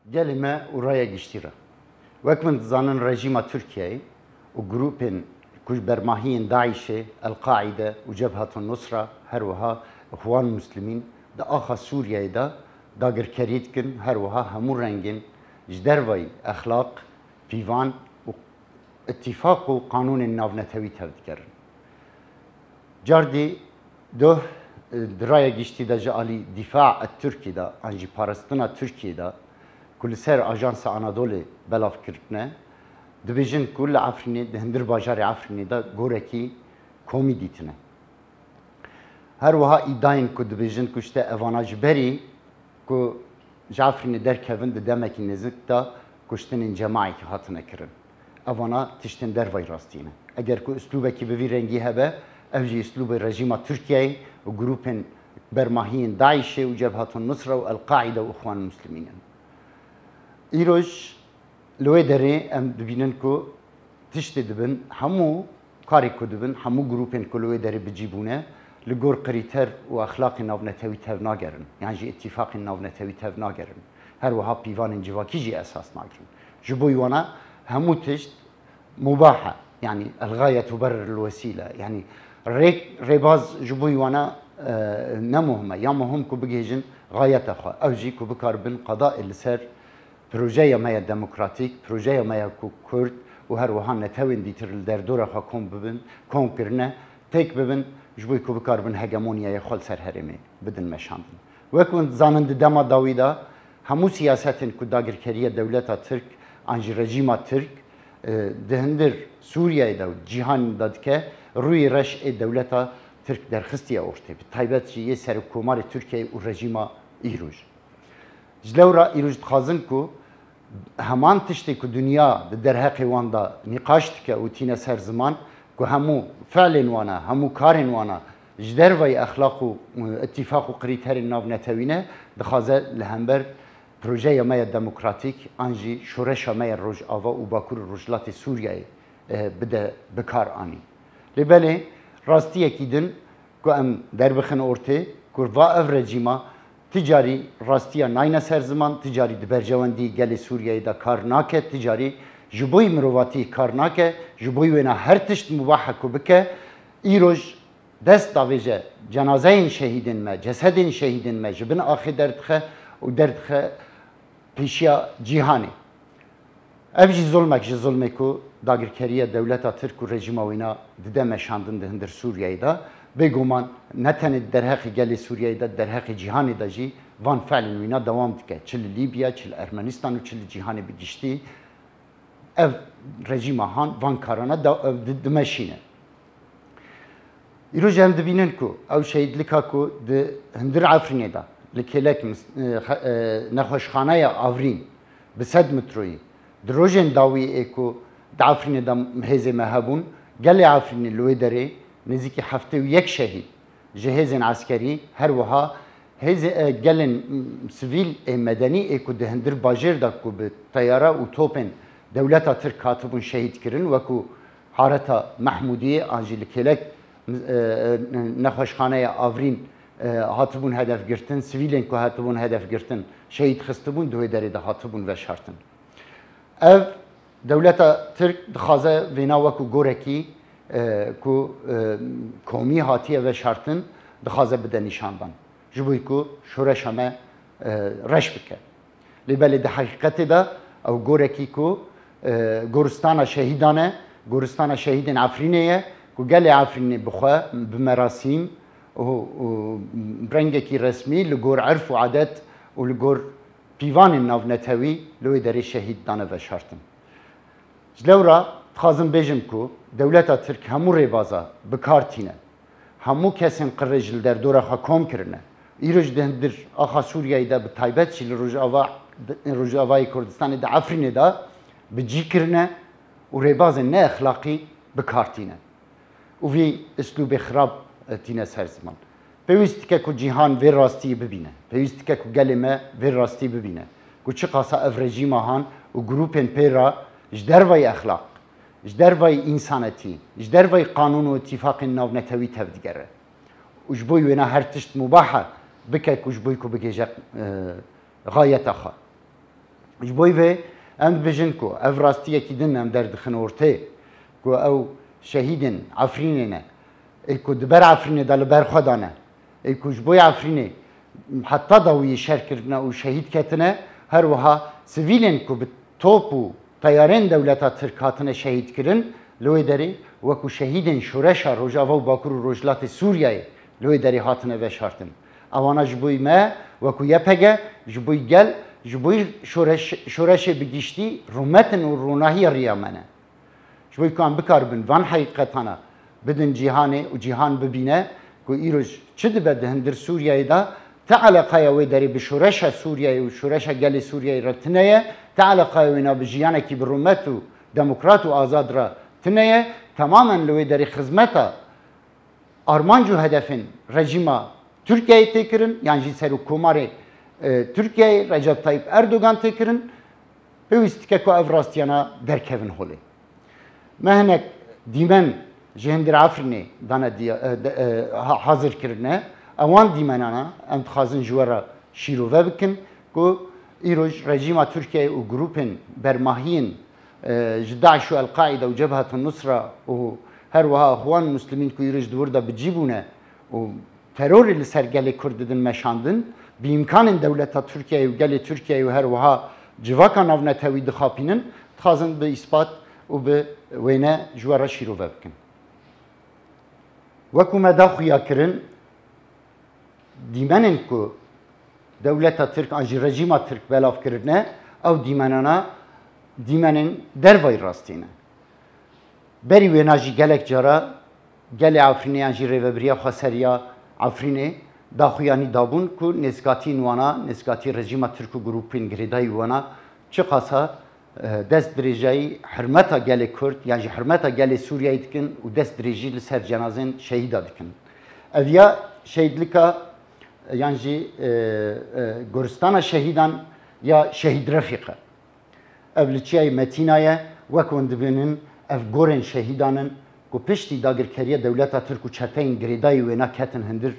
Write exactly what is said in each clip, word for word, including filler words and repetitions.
Gelê me û raya giştî re. Wek min dizanin rejîma Tirkiyeyê û grûpên ku ji bermahiyên DAIŞê, El-Qaîde û Cebhatun Nusra, her wiha Îxwan Muslimîn di axa Sûriyeyê de dagirkerî dikin, her wiha hemû rengên ji dervayî exlaq, pîvan û îtîfaq û qanûnên navnetewî tevdigerin. Cardî doh, e, di raya giştî de ji alî dîfa et Tirkî de, an jî parastina Tirkiyê de, ku li ser Ajansa Anadolê belav kirtine, dibêjin ku li Efrînê, di hundir bajarê Efrînê de gorekî komî dîtine. Her wiha îdayên ku dibêjin ku işte evana ji berî ku ji Efrînê derkevin di demekî nêzik de kuştinên cemaekî hatine kirin. Evana tiştên dervayî rastî ne. Eger ku uslûbekî bi vî rengî hebe, ev jî uslûbê rejîma Tirkiyeyê û grûpên bermahiyên DAIŞê û Cebhatun Nusra û El-Qaîde û Îxwan Muslimîn in. Îroj li wê derê em dibînin ku tiştê dibin, hemû karê ku dibin, hemû grûpên ku li wê derê bi cî bûne, li gor krîter û exlaqên navnetewî tevnagerin, yan jî îtîfaqên navnetewî tevnagerin. Her wiha pîvanên civakî jî esas nagirin. Ji bo wana hemû tişt mubah e. Yanî el-gayet tuberrir el-wesîle. Yanî rê-, rêbaz ji bo wana, e, ne muhim e. Ya muhim ku bigihêjin gayeta xwe. Ew jî ku bikaribin qedayê li ser projeya me ya demokratîk, projeya me ya ku Kurd û her wiha netewên dîtir li derdora xwe kom bibin, kom kirine, têk bibin, ji bo ku bikaribin hegemonyayê xwe li ser herêmê bidin meşandin. Wek hûn dizanin, di dema dawî de hemû siyasetên ku dagirkeriya dewleta Tirk an jî rejîma Tirk, e, di hundir Sûriyeyê de û cîhanê de dike, rûyê reş ê dewleta Tirk derxistiye ortê, bi taybet jî yê Serokkomarê Tirkiyeyê û rejîma îroj. Ji lewra îroj dixwazin ku heman tiştê ku dinya di derheqê wan de nîqaş dike û tîne ser ziman, ku hemû fiilên wan e, hemû karên wan e, ji dervayî exlaq û, û îtîfaq û krîterên navnetewî ne, dixwaze li hember projeya me ya demokratîk an jî şoreşa me ya Rojava û Bakur û Rojhilatê Sûriyeyê, e, bide bi kar anî. Lê belê rastiyekî din ku em derbixin ortê, ku va ev rejîma ti carî rastiya nayne ser ziman, ti carî di berjewendî gelê Sûriyeyê de kar nake, ti carî ji bo yî mirovatî kar nake, ji bo yî wêna her tişt mubah e ku bike, îroj dest davêje cenazeyên şehîdên me, cesedên şehîdên me ji bin axê derdixe û derdixe pêşiya cîhanê. Ev jî zulmek ji zulmê ku dagirkeriya dewleta Tirk û rejîma wêna dide meşandin di hundir Sûriyeyê de. Bêguman ne tenê di derheqê gelê Sûriyeyê de, di derheqê cîhanê de jî van fiilên wêna dewam dike. Çi li Lîbya, çi li Ermenistan û çi li cîhanê bi giştî. Ev rejîma han van karana da-, di-, dimeşîne. Îro jî em dibînin ku ew şehîdlika ku di hundir Efrînê de li kêlek mis-, e, xe-, e, nexweşxaneya Avrîn bi sed metroyî di rojên dawî ê ku di Efrînê de hêzê me hebûn, gelê Efrînê li wê derê nêzîkî heftê û yek şehîd ji hêzên eskerî, her wiha hêzê, e, gelên, m, sivîl ê medenî ê ku di hundir bajêr de ku bi teyare û topên dewleta Tirk hatibûn şehîd kirin, wekû Hareta Mehmûdiyê an jî li kêlek, e, e, nexweşxaneya Avrîn, e, hatibûn hedef girtin, sivîlên ku hatibûn hedef girtin, şehîd xistibûn, di wê derê de hatibûn veşartin. Ev dewleta Tirk dixwaze vêna wekû gorekî, e, ku, e, komî hatiye veşartin, dixwaze bide nîşandan. Ji bo ku şoreşa me, e, reş bike. Lê belê di heqîqetê de ew gorekî ku, e, goristana şehîdan e, goristana şehîdên Efrînê ye, ku gelê Efrînê bi xwe, bi merasîm û, û rengekî resmî li gor erf û adet û li gor pîvanên navnetewî li wê derê şehîd dane veşartin. Ji lewra dixwazim bêjim ku dewleta Tirk hemû rêbaza bi kar tîne. Hemû kesên qirêj li derdora xwe kom kirine. Îro jî di hundir axa Sûriyeyê de, bi taybet jî li Rojava, Rojavayê Kurdistanê de, Efrînê de bi cî kirine û rêbazên ne exlaqî bi kar tîne. Û vî uslûbê xirab, e, tîne ser ziman. Pêwîst dike ku cîhan vê rastiyê bibîne. Pêwîst dike ku gelê me vê rastiyê bibîne. Ku çiqasa ev rejîma han û grûpên pê re ji dervayî exlaq, ji dervayî însanetî, ji dervayî qanûn û îtîfaqên navnetewî tevdigere. Û ji bo wêna her tişt mubah e, bike ku ji bo ku bigêje, e, gayeta xwe. Ji bo vê em dibêjin ku ev rastiyekî din em derdixin ortê, ku ew şehîdên Efrînê ne, ê ku di ber Efrînê de li ber xwe dane, ê ku ji bo Efrînê heta dawiyê şer kirine û şehîd ketine, her wiha sivîlên ku bi top û teyarên dewleta Tirk hatine şehîd kirin, li wê derê wekû şehîdên şoreşa Rojava û Bakur û Rojhilatê Sûriyeyê li wê derê hatine veşartin. Ewana ji bo me wekû Y P G, ji bo gel, ji bo şoreş-, şoreşê bi giştî rûmet in û ronahiya riya me ne. Ji bo ku em bikaribin van heqîqetana bidin cîhanê û cîhan bibîne ku îroj çi dibe di hundir Sûriyeyê de, ti eleqeya wê derê bi şoreşa Sûriyeyê û şoreşa gelê Sûriyeyê re tune ye, ti eleqeya wêna bi jiyanekî bi rûmet û demokrat û azad re tune ye. Temamen li wê derê xizmeta armanc û hedefên rejîma Tirkiyeyê tê kirin, yan jî Serokkomarê, e, Tirkiyeyê Recep Tayyip Erdogan tê kirin, pêwîst dike ku ev rastiyana derkevin holê. Me hinek dîmen ji hundir Efrînê dane diya-, e, de, e, ha-, hazir kirine. Ewan dîmenana em dixwazin ji we re şîrove bikin ku îroj rejîma Tirkiyeyê û grûpên bermahiyên, e, ji DAIŞ û El-Qaîde û Cebhetun Nusra û her wiha Ixwan Muslimîn ku îroj di wir de bi cî bûne û terorê li ser gelê Kurd didin meşandin, bi îmkanên dewleta Tirkiyeyê û gelê Tirkiyeyê û her wiha civaka navnetewî dixapînin, dixwazin bi îspat û bi wêne ji we re şîrove bikin. Wekû me daxuya kirin, dîmenên ku dewleta Tirk an jî rejîma Tirk belav kirine, ew dîmenana dîmenên dervayî rastî ne. Berî wêna jî gelek cara gelê Efrînê yan jî Rêvebiriya Xweseriya Efrînê daxuyanî dabûn ku nêzikatiyên wana, nêzikatî rejîma Tirk û grûpên girêdayî wana çiqasa, e, dest dirêjayî hurmeta gelê Kurd yan jî hurmeta gelê Sûriyeyê dikin û dest dirêjî li ser cenazên şehîda dikin. Ev ya şehîdlika, e, yan jî, e, e, goristana şehîdan ya Şehîd Refîq e. Ev li çiyayê Metîna ye, wek hûn dibînin ev gorên şehîdan in ku piştî dagirkeriya dewleta Tirk û çeteyên girêdayî wêna ketin hundir,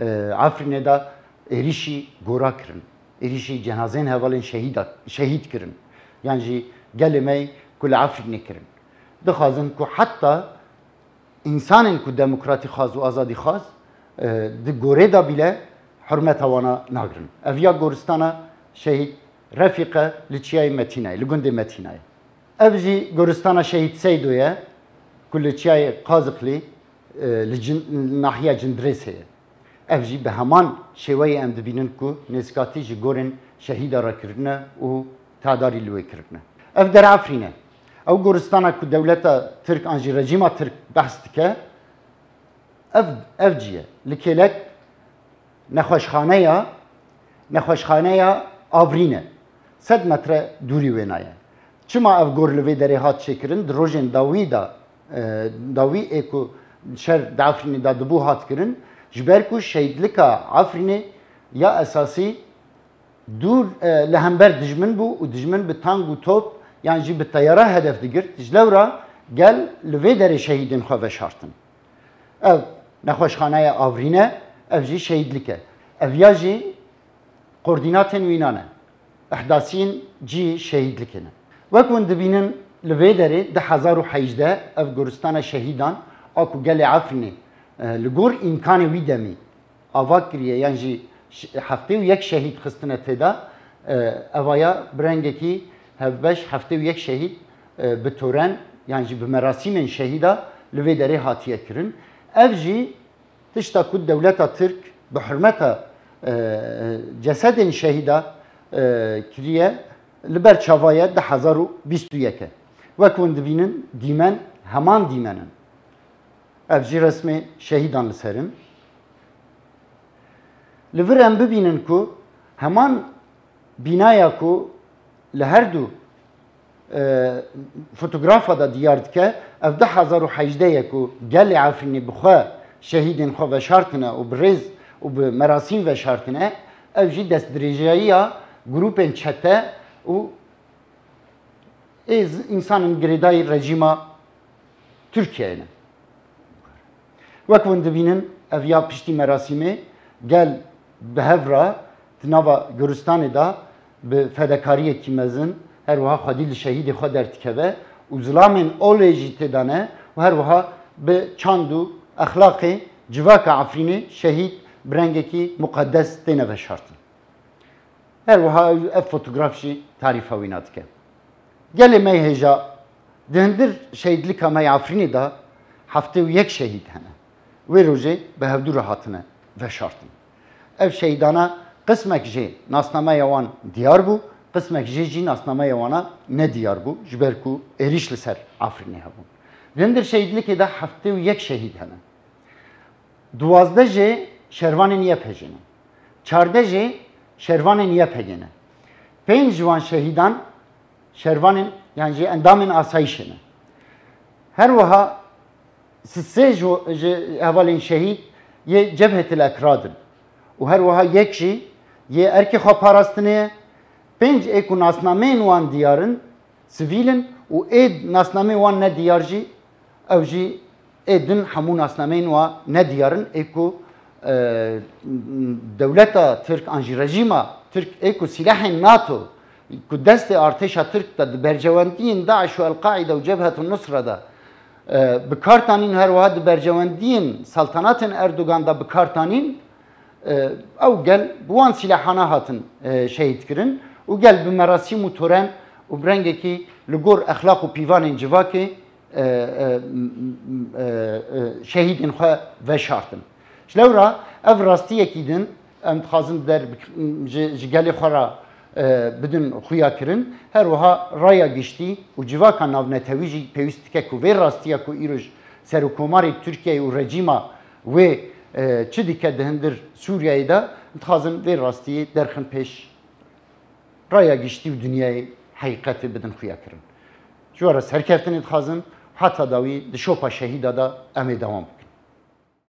e, Efrînê de êrîşî gora kirin. Êrîşî cenazeyên hevalên şehîda, şehîd kirin. Yan jî gelê me ku li Efrînê kirin. Dixwazin ku heta însanên ku demokratî xwaz û azadî xwaz, e, di gorê de bîle hurmeta wana nagrin. Ev ya goristana şehîd Refîq e li çiyayê Metînayê, li gundê Metînayê. Ev jî goristana şehîd Seydo ye ku li çiyayê Qaziqlî, e, li Cin-, nahiya Cindirêsê ye. Ev jî bi heman şêweyê em dibînin ku nêzikatî ji gorên şehîda re kirine û tedarî li wê kirine. Ev der Efrîn e. Ew goristana ku dewleta Tirk an jî rejîma Tirk behs dike, ev, ev cî ye. Li kêlek nexweşxaneya, nexweşxaneya Avrîn e. Sed metre dûrî wêna ye. Çima ev gor li vê derê hat çêkirin? Di rojên dawî de, e, dawî ê ku şer di Efrînê de dibû hat kirin, ji ber ku şehîdlika Efrînê ya esasî dûr, e, li hember dijmin bû û dijmin bi tank û top yan jî bi teyara hedef digirt. Ji lewra gel li vê derê şehîdên xwe veşartin. Ev nexweşxaneya Avrîn e, ev jî şehîdlik e. Ev ya jî koordînatên wîna ne. Ehdasiyên cî şehîdlikê ne. Wek hûn dibînin li vê derê du hezar û hejdeh ev goristana şehîdan a ku gelê Efrînê, e, li gor îmkanê wî demî ava kiriye, yan jî ş-, heftê û yek şehîd xistine tê de, e, evaya bi rengekî hevbeş heftê û yek şehîd, e, bi toren yan jî bi merasîmên şehîda li vê derê hatiye kirin. Ev jî tişta ku dewleta Tirk bi hurmeta, e, cesedên şehîda, e, kiriye, li ber çava ye du hezar û bîst û yek e. Wek hûn dibînin dîmen heman dîmen in. Ev jî resmê şehîdan li ser in. Li vir em bibînin ku heman bînaya ku li her du, e, fotografa de diyar dike, ev du hezar û hejdeh ye ku gelê Efrînê bi xwe şehîdên xwe veşartine û bi rêz û bi merasîm veşartine, ev jî destdirêjayiya grûpên çete û ê z-, însanên girêdayî rejîma Tirkiyeyê ne. Wek hûn dibînin, ev ya piştî merasîmê gel bi hev re di nava goristanê de Bi fedekariyekî mezin, her wiha xwedî li şehîdê xwe derdikeve û zilamên olê jî tê de ne û her wiha bi çand û exlaqê civaka Efrînê şehîd bi rengekî muqedes têne veşartin. Her wiha ev, ev fotograf jî tarîfa wîna dike. Gelê me yê hêja, di hundir şehîdlika me yê Efrînê de heftê û yek şehîd hene. Wê rojê bi hevdû re hatine veşartin. Ev şehîdana qismek jê nasnameya wan diyar bû, qismek jê jî nasnameya wana nediyar bû, ji ber ku êrîş li ser Efrînê hebûn. Di hundir şehîdlikê de heftê û yek şehîd hene. Duwazdeh jê şervanên Y P G ne. Çardeh jê şervanên Y P G ne. Pênc ji wan şehîdan şervanên, yan jî endamên asayîşê ne. Her wiha sisê ji, ji hevalên şehîd yê Cebhetil Ekrad in. Û her wiha yek jî yê erkê xwe parastinê ye. Pênc ê ku nasnameyên wan diyar in, sivîl in û ê nasnameyên wan nediyar jî, ew jî ê din hemû nasnameyên wan nediyar in, ê ku, e, dewleta Tirk an jî rejîma Tirk ê ku sîlehên NATO ku destê artêşa Tirk de di berjewendiyên DAIŞ û El-Qaîde û Cebhetun Nusra de, e, bi kar tanîn, her wiha di berjewendiyên saltanatên Erdogan de bi kar tanîn, e, ew gel bi wan sîlehana hatin, e, şehîd kirin û gel bi merasîm û toren û bi rengekî li gor exlaq û pîvanên civakê, e, e, m-, m-, e, e, şehîdên xwe veşartin. Ji lewra ev rastiyekî din em dixwazin der bi-, ji, ji gelê xwe re, e, bidin xuya kirin. Her wiha raya giştî û civaka navnetewî jî pêwîst dike ku vê rastiya ku îroj Serokkomarê Tirkiyeyê û rejîma wê, e, çi dike di hundir Sûriyeyê de, dixwazin vê rastiyê derxin pêş, raya giştî û dinyayê heqîqetê bidin xuya kirin. Ji we re serkeftinê dixwazim, heta dawî di şopa şehîda de em ê dewam bikin.